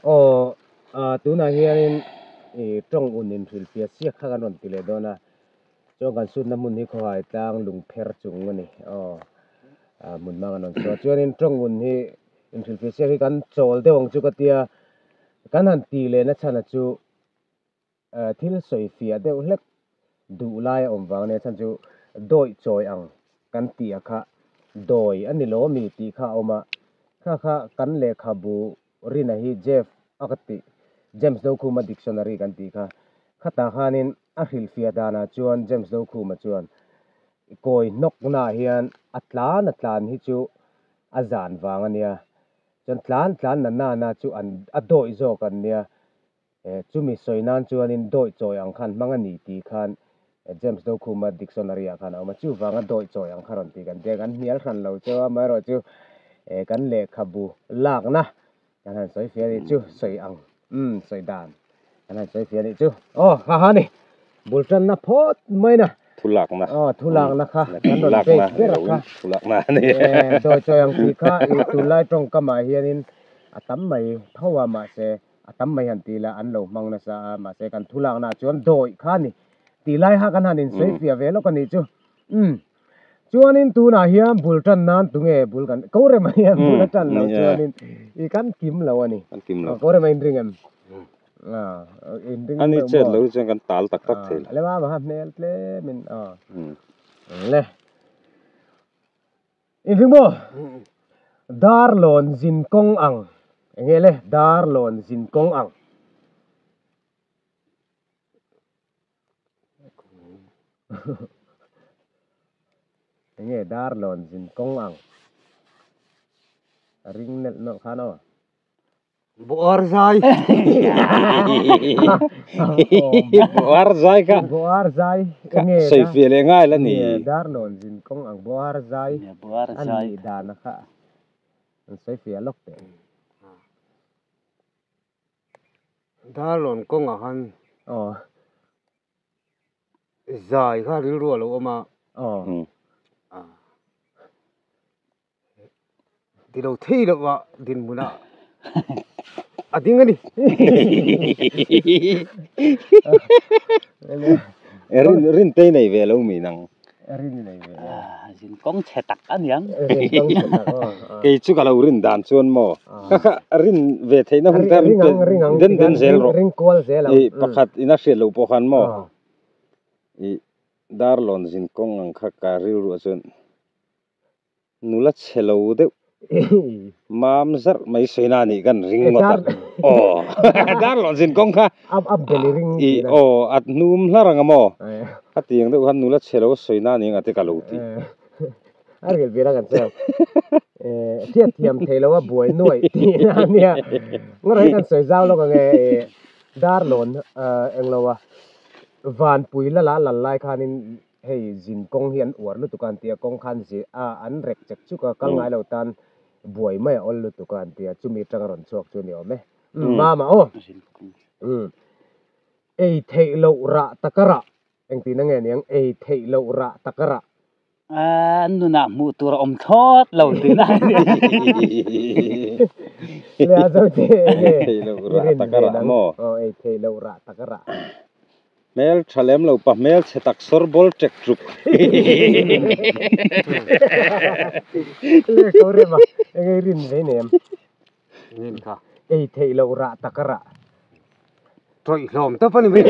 Aw, tunah hianin ih tawng un inhrilhfiah siak kha kan rawn ti leh dawn a, chuan kan sutna hmun hi khawhai tlang lungpher chung a ni. Aw, hmun hma kan rawn sawi a, chuanin tawng un hi inhrilhfiah siak hi kan chawl deuh ang chu ka tia, kan han ti leh na chhan a chu Thil sawi fiah deuh hlek duh lai a awm vang ania chhan chu dawi chawi ang kan tih a kha dawi a ni lo ami tih kha a awm a, kha kha kan lehkhabu Rina hi Jeff a ka tih James Dokhuma dictionary kan tih kha khatah khanin a hrilhfiah danah chuan James Dokhuma chuan kawi hnawknaah hian a tlan a tlan hi chu a zan vang ania chuan tlan tlan na nana chu an a dawi zawk an nia. Chumi sawi nan chuanin dawi chawi ang khan hmang a ni tih khan James Dokhuma dictionary ah khan a awm a, chuvanga dawi chawi ang kha rawn tih kan tia, kan hnial hran lo chu a, amaherawhchu kan lehkhabu lakna kan han sawi fiah a nih chu, sawi ang, umm sawi dan kan han sawi fiah a nih chu, aw ha ha ni, bul tanna phawt mai na. Thu lakna. Aw thu lakna kha kan rawn base ber a kha. Thu lakna a ni. Dawi chawi ang tih kha ih tunlai tawngkamah hianin a tam mai tho a mahse A tam mai han ti ila an lo hmang nasa a, mahse kan thu laknaah chuan dawi kha a ni tih lai kha kan han insawi fiah ve lawk a nih chu. Umm. Chuanin tunah hian bul tan nan tunge bul kan ko rem a hian bul a tan loh chuanin i kan kim lo a ni. Kan kim lo. Ko rem a inring em? A inring A ni chet lo chuan kan tal tak tak thei lo. A lema maha hmel tlemin a. Le. Inring maw? Darlawn zin kawng ang. Enge le? Darlawn zin kawng ang. Enge darlawn zin kawng ang. A ring nelh nawlh khan aw. Buar zai. Buar zai kha. Buar zai. Enge Sawi fiah leh ngai la ni. Darlawn zin kawng ang buar zai. Buar zai. An nih dan kha. An sawi fiah lawk teh. Darlawn kawngah khan. Aw. Zai kha rilru a lo awm a. Aw. Ti lo thei lo a dinhmun a a ding a ni. Rin rin tei nei ve lo mi nang. Rin nei ve. Zin kawng chhe tak a niang. Zin kawng chhe tak aw. Kei chu ka lo rin dan chuan maw. Ka kha rin ve theihna hun kha ring ang ring ang den den zel rawh. Ring kual zel ang. I pakhat ina hriat loh pawh khan maw. I darlawn zin kawng ang kha ka rilruah chuan Nula chhe lo deuh mam zarh mai sawi na nih kan ring ngawt a. Aw darlawn zin kawng kha i aw a hnum hlar ang a maw? A ti ang deuh khan nula chhe lo sawi na nih ang a te ka lo ti. A ril vir a kan sawi ang. Hriat thiam thei lo a buai nuaih tih na a nia. Ngarawh hi kan sawi zau lawk ang e darlawn englo a vanpui la la lal lai khanin Hei zin kawng hi an uar lutuk a an ti a, kawng khan zi a an rek chek chuk a, kal ngai lo tan buai mai a awl lutuk a an ti a, chumi atanga rawn chhuak chu a ni awm e. Umm mama aw. Umm ei theih loh rah taka rah engtin ange niang ei theih loh rah taka rah. An nunah hmuh tur a awm thlawt lo tih na a ni. Le a zo te enge Ei theih loh rah taka rah maw? Aw ei theih loh rah taka rah. Hmel tha lem lo pa hmel chhe tak sawr bawl ṭek ṭuk. Le ko rem a, eng ei rin vei nei em? Rin kha. Ei theih loh rah tak a rah. Tawih hlawm tawp a ni mai.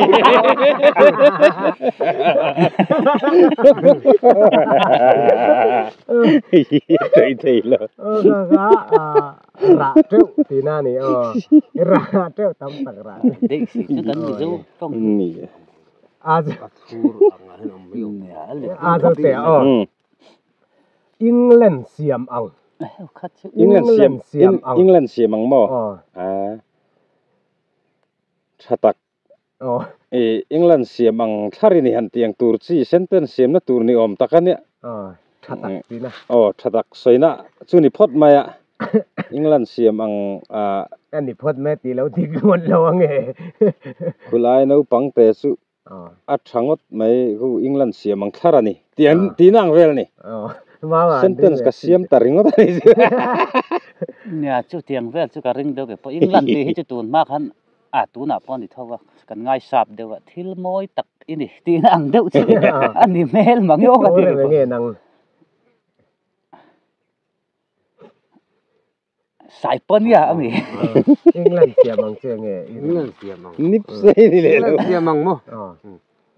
Tawih thei lo. Rah teuh tihna a ni aw. Rah teuh tam tak rah. Daih si chu kan Mizo tawng. Ni. A chhur ang ah hian awm mai awm. A zo te aw. England siam ang. England siam siam ang. England siam ang maw? Aw. A tha tak. Aw. I England siam ang thlar i ni han tih ang tur chi sentence siamna tur ni awm tak a nia. Aw, tha tak tihna. Aw, tha tak sawina chu ni phawt mai a. England siam ang ah. A ni phawt mai tih lo dik ngawt lo ang e. Khulai naupang te chu a tha ngawt mai khu England siam ang thlar a ni tih ang tihna ang vel a ni. Aw, mama Sentence ka siam ta ringawt a ni chu. Nia chu tiang vel chu ka ring deuh ke pawh England tih hi chu tun hma khan a tunah pawh a ni tho a kan ngai sap deuh a thil mawi tak i ni tihna ang deuh chu a ni hmel mang emaw ka ti ke pawh. Sai pawh nia a mi. England siam ang che nge? England siam ang. Nip sei ni leh lo. England siam ang maw?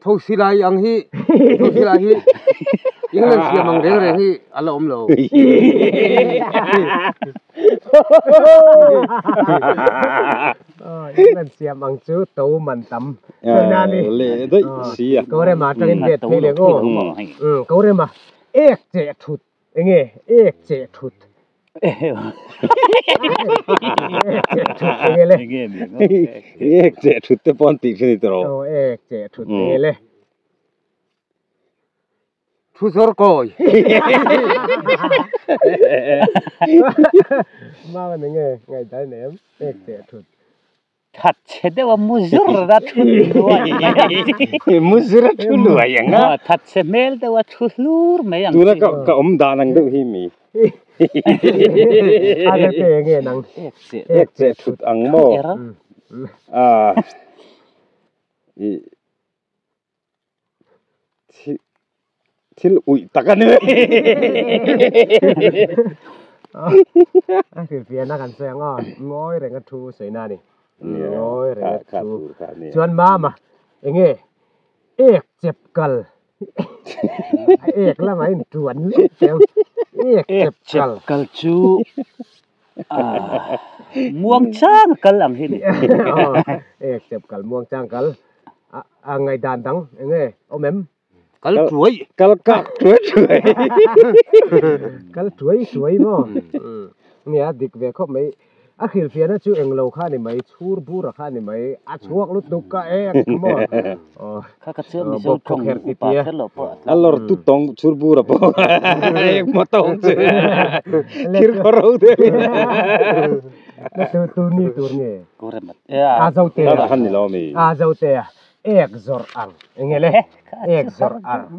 Tho silai ang hi, tho silai hi England siam ang reng reng hi a la awm lo. England siam ang chu to man tam. Leh daih si a. Korema atangin vet phei leh ngaw. Korema ek cheh thut. Enge ek cheh thut. Ek cheh thut enge le. Ek cheh thut te pawh an tih kha ni tawh. Aw ek cheh thut enge le. Thu zawr kawi. Mau an enge ngaihdan em ek cheh thut. That chhe deuh a mu zur a thu luai mai ang chi. Mu zur a thu luai ang a. That chhe hmel deuh a thu hlur mai ang chi. Tuna ka awm dan ang deuh hi mi. A reh te nge nang. Ek cheh thut ang maw. A i thil uih tak a ni. A hrilhfiahna kan sawi ang aw, ngawi reng a thu sawina a ni. Ngawi reng a thu. Chuan mama enge ek chep kal a ek lamah in tuan leh teh ang ek chep kal. Kal chu muang chang a kal ang hi ni. Ek chep kal muang chang kal a ngaihdan dang enge awm em? Kal tuai. Kal kak tuai tuai. Kal tuai tuai maw? Nia dik ve khawp mai. A hrilhfiahna chu englo kha a ni mai, chhur bura kha a ni mai, a chhuak lutuk ka ek maw? Kha ka chuan Mizo tawng upa kher lo pawh a tlang. A lawr tu tawng chhur bura pawh ek maw tawng chu khir khaw ro deuh in. Na tu tu ni tur nge? A zo te a. Han ni lo mi. A zo te a. Ek zawrh ang enge le? Ek zawrh ang.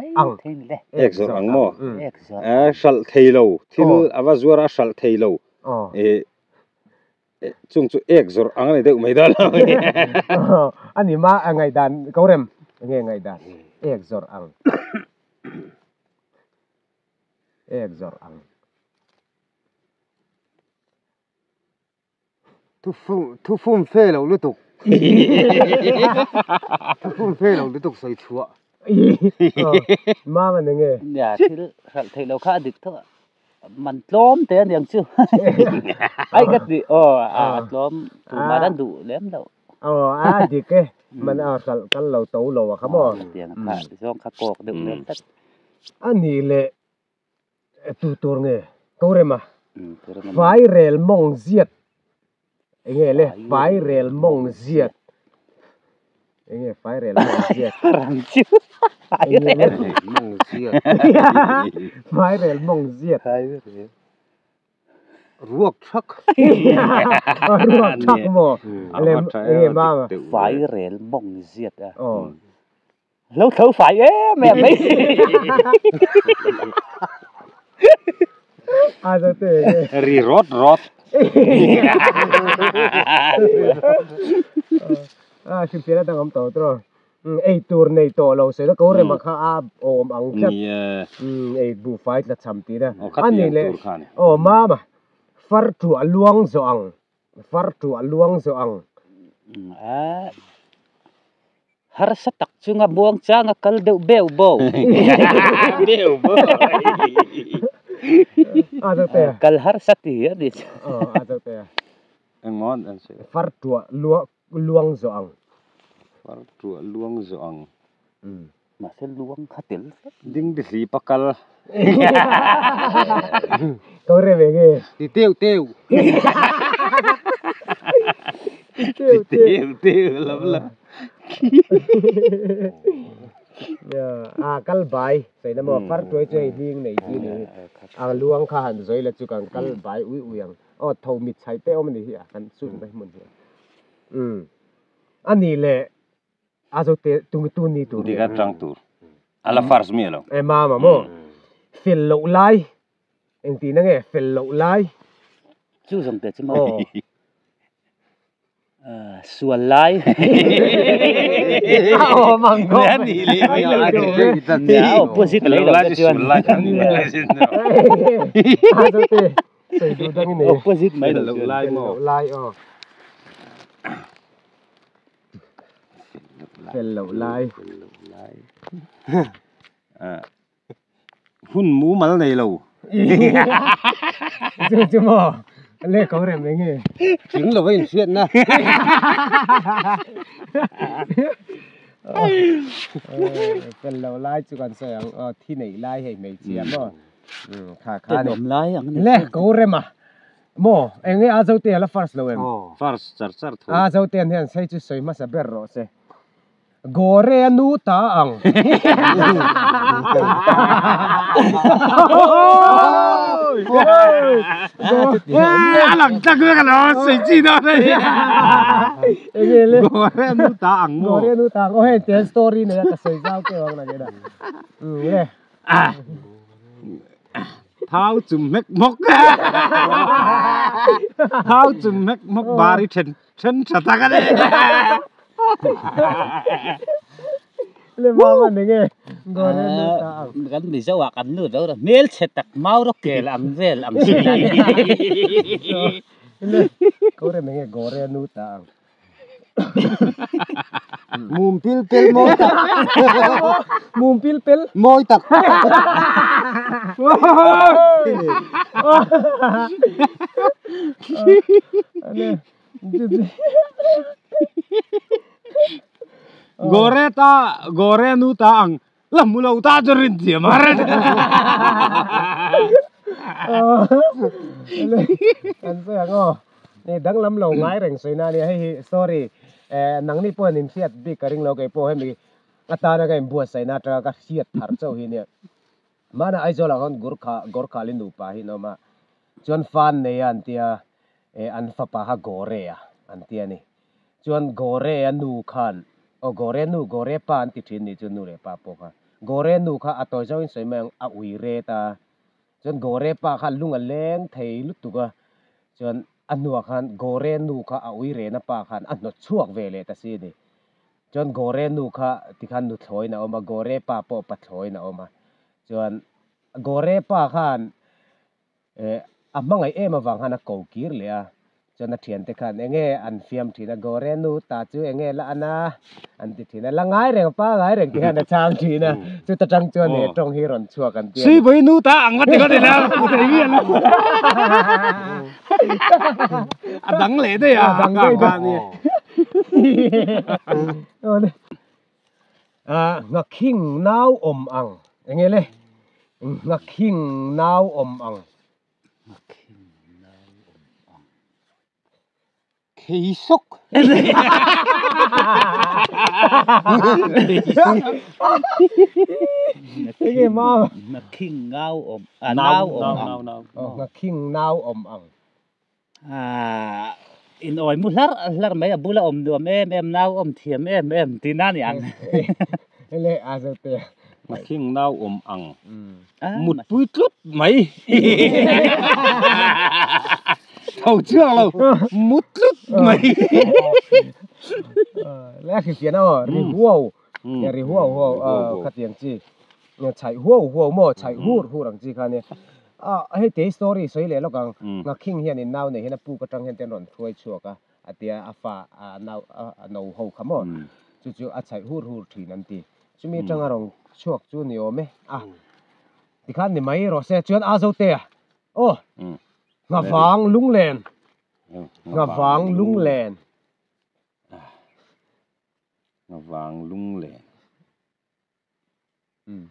Ek zawrh ang maw? A hralh thei lo, thil a va zuar a hralh thei lo. Chung chu ek zawrh ang a ni deuh mai dawn lo. A ni ma a ngaihdan ko rem enge ngaihdan ek zawrh ang. Ek zawrh ang. Thu fum fe lo lutuk. Thu fum fe lo lutuk sawi chhuah. Mama nenge. Nia thil hralh theih lo kha a dik theuh a. Man tlawm te a niang chu. Ai ka ti aw a tlawm tumah an duh lem lo. Aw a dik e. Man a hralh kal lo to lo a kha maw. Tiang kha zawng kha kawk deuh lem tlat. A nih leh Tu tur nge ko rem a? Fairel mawng ziat enge le fairel mawng ziat enge fairel mawng ziat rang chu fairel mawng ziat fairel mawng ziat ruak thak ruak thak maw lem enge mama fairel mawng ziat a Lo tho fai em em mai. A zo te nge. Ri rawt rawt. A hrilhfiahna dang awm tawh tawh. Ei tur nei tawh lo sawi na ko rema kha a awm ang tlat. Ei buhfai tla cham tih na. A ni leh aw mama far tuah luang zawh ang. Far tuah luang zawh ang. A harsa tak chunga muang changa kal deuh beuh bo. Beuh bo. A zo te a. Kal harsa ti a ni. A zo te a. Engmaw an sawi? Far tuah luang zawh ang. Far tuah luang zawh ang. Mahse luang kha tel tlat. Ding di hli pa kal. Ko rem eng nge? Ti teu teu. Ti teu teu lam la. A kal bai sawi na maw far tuai chu hei hling nei chi ni a luang kha han zawi la chu kan kal bai ui ui ang aw tho mit chhai te awm a ni hi a kan chhun mai hmun hi a ni leh. A zo te tu tu ni tur. Dik atang tur. A la first mi alo. E mama maw. Fel loh lai. Engtihna nge fel loh lai. Chu zawng te chu maw? Sual lai. Opposite lei lo te chuan. Opposite mai lo chuan. Lai maw? Lai aw. Fel loh lai. Hun mumal nei lo. Chu chu maw? Le ko rem eng nge? Tling lova inhriatna. Fel loh lai chu kan sawi ang aw, thi neih lai hei hmeichhia maw? Kha kha a ni. Tenawm lai ang a ni. Le ko rem a maw? Eng nge a Zote a la first lo em? First char char tho. A Zote an hian sei chu sawi hmasa ber rawh se. Gore a nu ta ang. A lang tak vek alo sawi chi dawn a ni. Enge le? Gore a nu ta ang maw? Gore a nu ta ang. Aw hei tiang story nei a ka sawi zau keuh ang nakina. Le. Thau chum hmek hmawk. Thau chum hmek hmawk bari then Then tha tak a ni. Le mama ni nge gore nu ta ang. Kan Mizo ah kan lut lo ra hmelchhe tak mau rawk kel ang vel ang chin a ni. Le gore ni nge gore nu ta ang. Mum pil pel mawi tak. Mum pil pel. Mawi tak. Gore ta gore nu ta ang la hmu lo ta chu rin thiam a ren. Kan sawi ang aw. Ni danglam lo ngai reng sawi na ania hei hi story nangni pawh in hriat bik ka ring lo kei pawh hemi atana ka inbuatsaihna atanga ka hriat thar chauh hi nia. Hmana Aizawl ah khan Gurkha Gorkhali nupa hi an awm a, chuan fan nei a an tia eh an fapa kha Gore a an tia a ni. Chuan Gore a nu khan aw Gore nu Gore pa an ti thin nih chu nu leh pa pawh kha. Gore nu kha a tawi zawngin sawi mai ang a ui ret a, chuan Gore pa kha lung a leng thei lutuk a, chuan a hnuah khan Gore nu kha a ui rehna pa khan a hnawt chhuak ve leh ta si a ni. Chuan Gore nu kha tikhan nuthlawiin a awm a, Gore pa pawh pathlawiin a awm a. Chuan Gore pa khan eh a hmangaih em avang khan a ko kir leh a. Chuan a thiante khan enge an fiam thin a, Gore nu ta chu enge la an a an ti thin a, la ngai reng pa ngai reng ti hian a chang thin a. Chuta tang chuan he tawng hi rawn chhuak an ti a ni. Suibawi nu ta ang va ti kha ni la, thei mi an a dang leh daih a. A dang daih a. Nghakhing nau awm ang enge le Nghakhing nau awm ang. Khei sawk. Enge mau. Nghakhing nau awm nau awm ang. Nghakhing nau awm ang. Aaa in awi mu hlar hlar mai a bula awm nuam em em nau awm thiam em em tih na ni ang. Hele a zo te. Makhing nau awm ang mutpui tlut mai. Tho chiang lo mut tlut mai. Le a hrilhfiahna aw ri huau ri huau huau khatiang chi. Chhaih huau huau maw chhaih hur hur ang chi kha nia. A hei te story sawi leh lawk ang. Ngakhing hian in nau nei hian a puk atang hian te an rawn hruai chhuak a a tia a fa a nau a no ho kha maw chu chu a chhaih hur hur thin an ti. Chumi atanga rawn chhuak chu ni awm e a tikhan ni mai rawh se chuan a zo te a aw Nghavang lunglen Nghavang lunglen. Nghavang lunglen.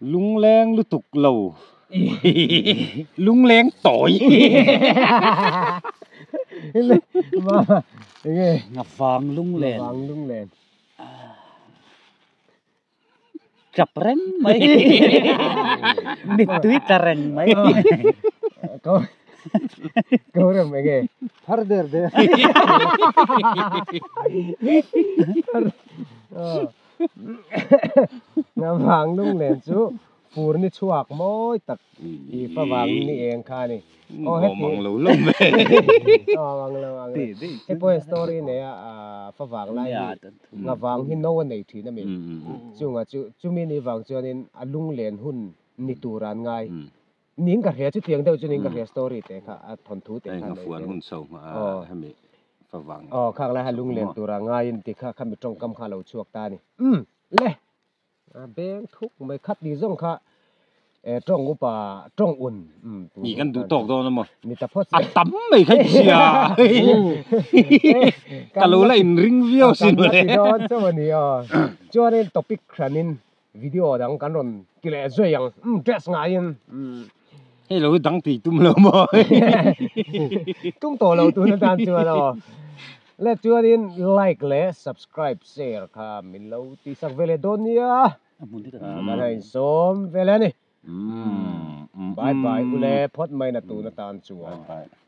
Lungleng lutuk lo. Lungleng tawi. Ngavang lunglen. Ngavang lunglen. Chap reng mai. Mittui tla reng mai. Ko ko rem enge. Thar der der. Ngavang lunglen chu. Fur ni chhuak mawi tak i favang ni eng kha a ni. Aw heti. Awm ang lo lo mai. Awm ang lo ang lo. Hei pawh hian story nei a favang lai hi ngavang hi no a nei thin a mi. Chunga chu chumi ni vang chuanin a lunglen hun ni tur an ngai. Ning ka hria chutiang deuh chu ning ka hria story te kha a thawnthu te kha nei te. Hun chho hemi favang. Aw khang lai kha lunglen tura ngaiin ti kha khami tawngkam kha a lo chhuak ta a ni. Umm le a beng thuk mai khat ni zawng kha e tawng upa tawng un umm Ni kan duh tawk dawn a maw? Ni ta phawt A tam mai kha i hria ka lo la inring viau sin mawle. Kan la ti dawn chauh a ni aw. Chuanin topic hranin Video dang kan rawn ti leh zui ang umm dress ngaiin umm. Hei lo hi dang tih tum lo maw? Tum tawh lo tun atan chuan aw. Le chuanin like leh subscribe share kha min lo tihsak ve leh dawn nia. Kan han insawm ve leh a ni. Bye bye ule phawt mai na tun atan chuan. Bye bye.